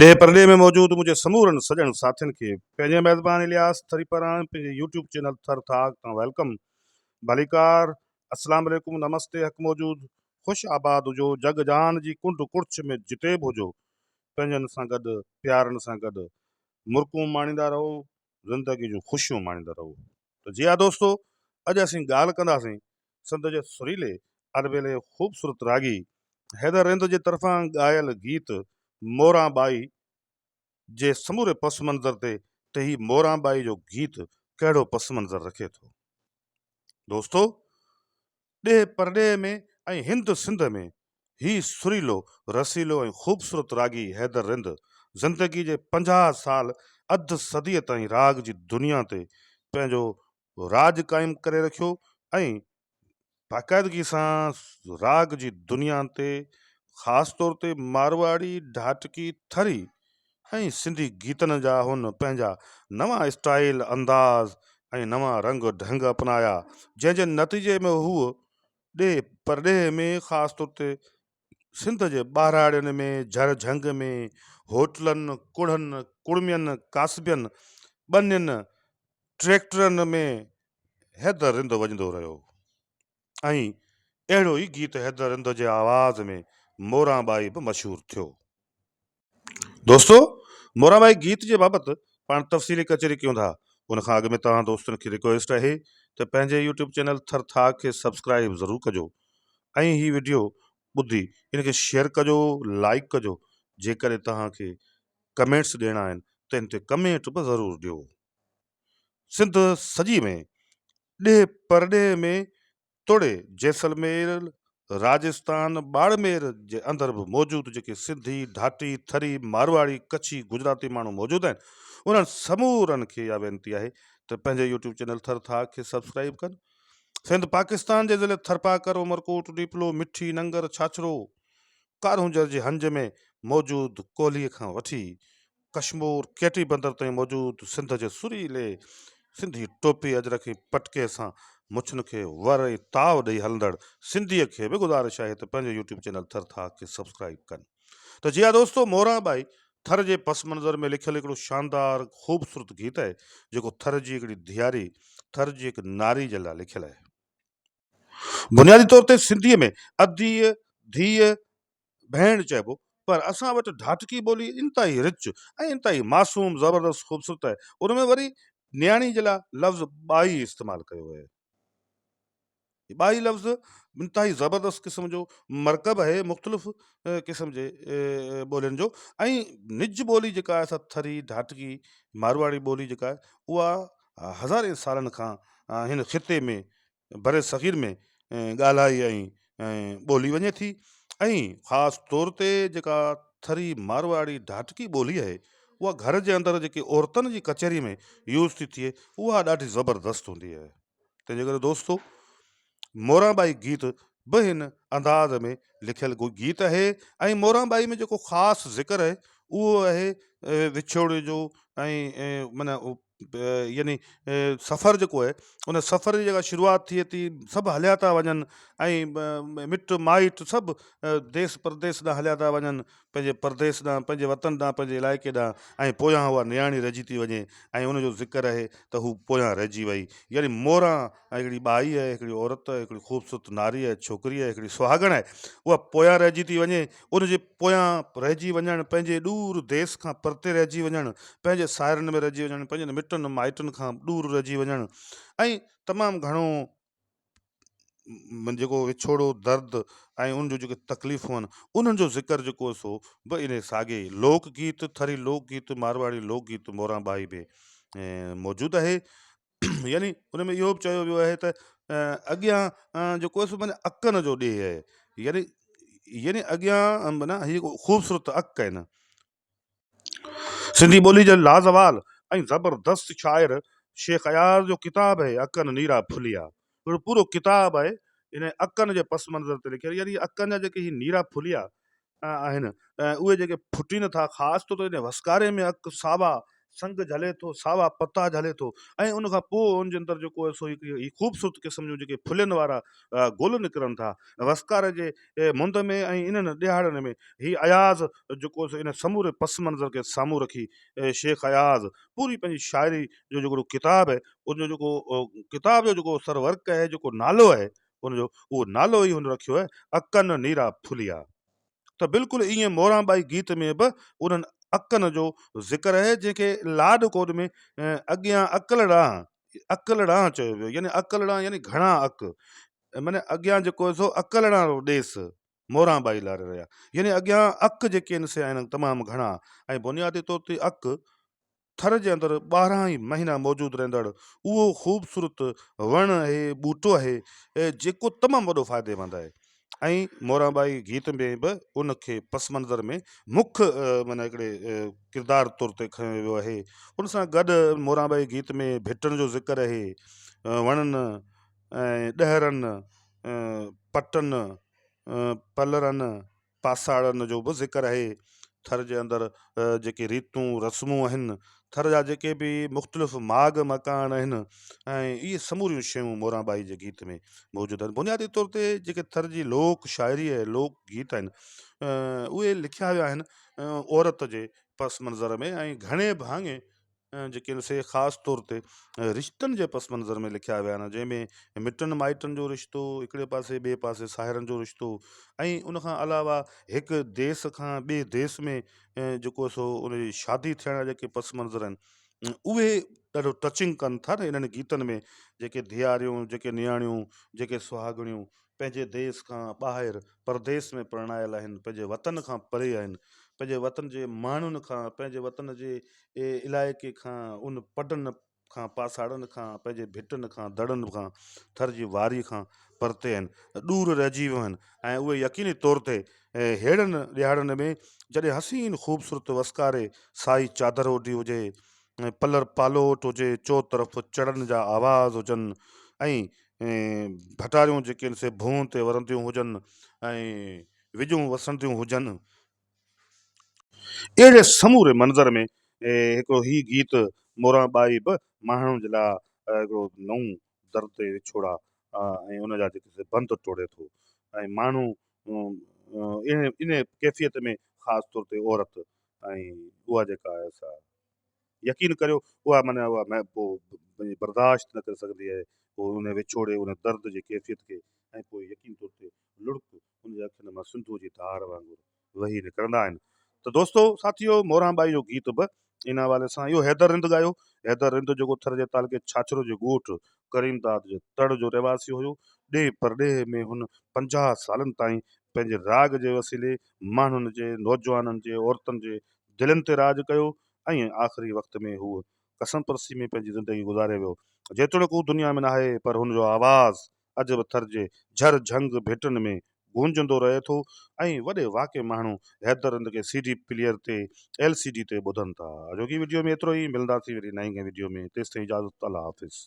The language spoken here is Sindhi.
ڏيهه پرڏيهه ۾ موجود منهنجي سمورن سڄڻ ساٿين کي پنهنجي ميزبان الياس ٿري پاران پنهنجي يوٽيوب چينل ٿر ٿاڪ تان welcome ڀليڪار اسلام عليڪم نمستي حق موجود خوش آباد هجو جڳ جهان جي ڪنڊ ڪڙڇ ۾ جتي به هجو پنهنجن سان گڏ پيارن سان گڏ مرڪون ماڻيندا رهو زندگي جون خوشيون ماڻيندا رهو ته جي ها دوستو اڄ اسين ڳالهه ڪنداسين سنڌ جي سريلي اربيلي خوبصورت راڳي حيدر رند جي طرفان ڳايل گيت موران ٻائي جي سموري پس منظر تي ته هي موران ٻائي جو گيت ڪهڙو پس منظر رکي ٿو. دوستو ڏيهه پرڏيهه ۾ ۽ هند سنڌ ۾ هي سريلو، رسيلو ۽ خوبصورت راڳي حيدر رند زندگي جي 50 سال اڌ صديء تائين راڳ جي دنيا تي پنهنجو راڄ قائم ڪري رکيو ۽ باقاعدگي سان راڳ جي دنيا تي خاص طور تي مارواڙي، ڍاٽڪي، ٿري ۽ سنڌي گيتن جا هن پنهنجا نوان اسٽائيل، انداز ۽ نوان رنگ ڍنگ اپنايا، جنهن جي نتيجي ۾ هو ڏيهه پرڏيهه ۾ خاص طور تي سنڌ جي ٻهراڙين ۾، جهر جهنگ ۾، هوٽلن، ڪڙهن، ڪڙمين، ڪاسبين، ٻنين، ٽريڪٽرن ۾ حيدر رند وڄندو رهيو ۽ اهڙو ئي گيت حيدر رند جي آواز ۾ موران ٻائي به مشهور ٿيو. دوستو موران ٻائي گيت جي بابت پاڻ تفصيلي ڪچهري ڪيون ٿا ان کان اڳ ۾ توهان دوستن کي ريڪويسٽ آهي ته پنهنجي يوٽيوب چينل ٿر ٿاڪ کي سبسڪرائيب ضرور ڪجو ۽ هي وڊيو ٻڌي ان کي شيئر ڪجو لائيڪ ڪجو جيڪڏهن توهان کي ڪمينٽس ڏيڻا آهن ته ان تي ڪمينٽ به ضرور ڏيو. سنڌ سڄي ۾، ڏيهه پرڏيهه ۾ توڙي جيسلمير، راجستان، ٻاڙمير جي اندر به موجود جيڪي سنڌي، ڍاٽي، ٿري، مارواڙي، ڪڇي، گجراتي ماڻهو موجود آهن، انهن سمورن کي اها وينتي آهي ته پنهنجي يوٽيوب چينل ٿر ٿاڪ کي سبسڪرائيب ڪن. سنڌ پاڪستان جي ضلعي ٿرپاڪر، عمرڪوٽ، ڏيپلو، مٺي، ننگر، ڇاڇرو، ڪارونجهر جي هنج ۾ موجود ڪولهي کان وٺي ڪشمور ڪيٽي بندر تائين موجود سنڌ جي سريلي سنڌي ٽوپي اجرڪ ۽ پٽڪي سان مڇن کي ور ۽ تاء ڏئي هلندڙ سنڌيء کي به گذارش آهي ته پنهنجي يوٽيوب چينل ٿر ٿاڪ کي سبسڪرائيب ڪن ته جي ها دوستو موران ٻائي ٿر جي پس منظر ۾ لکيل هڪڙو شاندار خوبصورت گيت آهي جيڪو ٿر جي هڪڙي ڌياري ٿر جي هڪ ناري جي لاء لکيل آهي. بنيادي طور تي سنڌيء ۾ اديء، ڌيء، ڀيڻ چئبو پر اسان وٽ ڍاٽڪي ٻولي انتهائي رچ ۽ انتهائي معصوم زبردست خوبصورت آهي ان ۾ وري نياڻي جي لاء لفظ ٻائي استعمال ڪيو ويو آهي ٻائي لفظ انتهائي زبردست قسم جو مرڪب آهي مختلف قسم جي ٻولين جو ۽ نج ٻولي جيڪا آهي سا ٿري ڍاٽڪي مارواڙي ٻولي جيڪا آهي اها هزارين سالن کان هن خطي ۾ برصغير ۾ ڳالهائي ۽ ٻولي وڃي ٿي ۽ خاص طور تي جيڪا ٿري مارواڙي ڍاٽڪي ٻولي آهي اها گهر جي اندر جيڪي عورتن جي ڪچهري ۾ يوز ٿي ٿئي اها ڏاڍي زبردست هوندي آهي تنهنجي ڪري دوستو موران ٻائي گيت به هن انداز ۾ لکيل گيت آهي ۽ موران ٻائي ۾ جيڪو خاص ذڪر آهي اهو آهي وڇوڙي جو ۽ معنيٰ يعني سفر جيڪو آهي ان سفر جي جيڪا شروعات ٿئي ٿي سڀ هليا ٿا وڃن ۽ مٽ مائٽ سڀ ديس پرديس ڏانهن هليا ٿا وڃن پنهنجي پرديس ڏانهن پنهنجي وطن ڏانهن پنهنجي علائقي ڏانهن ۽ پويان اها نياڻي رهجي ٿي وڃي ۽ ان جو ذڪر آهي ته هو پويان رهجي وئي يعني موران هڪڙي ٻائي آهي هڪڙي عورت آهي هڪڙي خوبصورت ناري آهي ڇوڪري آهي هڪڙي سهاڳڻ آهي اها پويان رهجي ٿي وڃي ان جي پويان رهجي وڃڻ، پنهنجي ڏور ديس کان پرتي رهجي وڃڻ، پنهنجي ساهرن ۾ رهجي وڃڻ، پنهنجن مٽن مائٽن کان ڏور رهجي وڃڻ ۽ تمام گهڻو جيڪو وڇوڙو درد ۽ ان جون جيڪي تڪليفون آهن انهن جو ذڪر جيڪو آهي سو به انهي ساڳئي لوڪ گيت ٿري لوڪ گيت مارواڙي لوڪ گيت موران ٻائي ۾ موجود آهي. يعني ان ۾ اهو به چيو ويو آهي ته اڳيان جيڪو آهي سو معنيٰ اڪن جو ڏيهه آهي يعني يعني اڳيان معنيٰ هي خوبصورت اڪ آهن. سنڌي ٻولي جي لازوال ۽ زبردست شاعر شيخ اياز جو ڪتاب آهي اڪن نيرا ڦليا هڪڙو پورو ڪتاب آهي ان اڪن جي پس منظر تي لکيل يعني اڪن جا جيڪي هي نيرا ڦليا آهن اهي جيڪي ڦٽين ٿا خاص طور تي ان وسڪاري ۾ اڪ ساوا سنگ جهلي ٿو، ساوا پتا جهلي ٿو ۽ ان کان پوء ان جي اندر جيڪو آهي سو هي خوبصورت قسم جون جيڪي ڦلين وارا گل نڪرن ٿا وسڪاري جي مند ۾ ۽ انهن ڏهاڙن ۾ هي اياز جيڪو سو ان سموري پس منظر کي سامهون رکي شيخ اياز پوري پنهنجي شاعري جو جيڪو ڪتاب آهي ان جو جيڪو ڪتاب جو جيڪو سر ورق آهي جيڪو نالو آهي ان جو اهو نالو ئي هن رکيو آهي اڪن نيرا ڦليا ته بلڪل ائين موران ٻائي گيت ۾ به انهن اڪن جو ذڪر آهي جنهن کي لاڏ ڪوڏ ۾ اڳيان اڪلڙان اڪلڙان چيو ويو يعني اڪلڙان يعني گهڻا اڪ معنی اڳيان جيڪو سو اڪلڙان رو ڏيس موران ٻائي لاري رهيا يعني اڳيان اڪ جيڪي آهن سي آهن تمام گهڻا ۽ بنيادي طور تي اڪ ٿر جي اندر 12 ئي مهينا موجود رهندڙ اهو خوبصورت وڻ آهي، ٻوٽو آهي، جيڪو تمام وڏو فائديمند آهي ۽ مورانٻائي گيت ۾ به ان کي پس منظر ۾ مک معنيٰ هڪڙي ڪردار طور تي کنيو ويو آهي. ان سان گڏ مورانٻائي گيت ۾ ڀٽن جو ذڪر آهي، وڻن ۽ ڏهرن، پٽن، پلرن، پاساڙن جو به ذڪر آهي. ٿر جي اندر جيڪي ريتون رسمون آهن، ٿر جا جيڪي به مختلف ماڳ مڪان آهن ۽ اهي سموريون شيون موران ٻائي جي گيت ۾ موجود آهن. بنيادي طور تي جيڪي ٿر جي لوڪ شاعري ۽ لوڪ گيت آهن اهي لکيا ويا آهن عورت جي پس منظر ۾ ۽ گهڻي ڀاڱي جيڪي آهن سي خاص طور تي رشتن جي پس منظر ۾ لکيا ويا آهن جنهن ۾ مٽن مائٽن جو رشتو هڪڙي پاسي ٻئي پاسي ساهرن جو رشتو ۽ ان کان علاوه هڪ ديس کان ٻئي ديس ۾ جيڪو سو ان جي شادي ٿيڻ جا جيڪي پس منظر آهن اهي ڏاڍو ٽچنگ ڪن ٿا نه انهن گيتن ۾ جيڪي ڌياريون جيڪي نياڻيون جيڪي سهاڳڻيون پنهنجي ديس کان ٻاهر پرديس ۾ پرڻايل آهن، پنهنجي وطن کان پري آهن، پنهنجي وطن جي ماڻهن کان، پنهنجي وطن جي علائقي کان، ان پڊن کان، پاساڙن کان، پنهنجي ڀٽن کان، دڙن کان، ٿر جي واري کان پرتي آهن، ڏور رهجي ويون آهن ۽ اهي يقيني طور تي ههڙن ڏهاڙن ۾ جڏهن حسين خوبصورت وسڪاري سائي چادر اوڍي هجي ۽ پلر پالوٽ هجي، چوطرف چڙن جا آواز هجن ۽ ڀٽاريون جيڪي آهن سي ڀونء تي ورنديون هجن ۽ وڄون وسنديون هجن. اهڙي سموري منظر ۾ هڪڙو هي گيت موران ٻائي به ماڻهن جي لاء هڪڙو نئون درد ۽ وڇوڙا ۽ ان جا جيڪي سي بند ٽوڙي ٿو ۽ ماڻهو انهي ڪيفيت ۾ خاص طور تي عورت ۽ اها جيڪا آهي سا يقين ڪريو اها معنيٰ اها پوء برداشت نه ڪري سگهندي آهي پوء ان وڇوڙي ان درد جي ڪيفيت کي ۽ پوء يقين طور تي لڙڪ ان جي اکين مان سنڌوء جي ڌار وانگر وهي نڪرندا آهن ته دوستو ساٿيو موران ٻائي جو گيت به ان حوالي سان اهو حيدر رند ڳايو حيدر رند جيڪو ٿر جي تعلقي ڇاڇرو جي ڳوٺ ڪريم داد جي تڙ جو رهواسي هيو ڏيهه پرڏيهه ۾ هن 50 سالن تائين پنهنجي راڳ جي وسيلي ماڻهن جي نوجوانن جي عورتن جي دلين تي راڄ ڪيو ۽ آخري وقت ۾ هو ڪسمپرسي ۾ پنهنجي زندگي گذاري ويو. جيتوڻيڪ هو دنيا ۾ ناهي پر هن جو آواز اڄ به ٿر جي جھر جھنگ ڀٽن ۾ گونجندو رهي ٿو ۽ وڏي واڪي ماڻهو حيدر رند کي سي ڊي پليئر تي ايل سي ڊي تي ٻڌن ٿا. اڄوڪي وڊيو ۾ ايترو ئي ملنداسين وري نئين ڪنهن وڊيو ۾ تيستائين اجازت الله حافظ.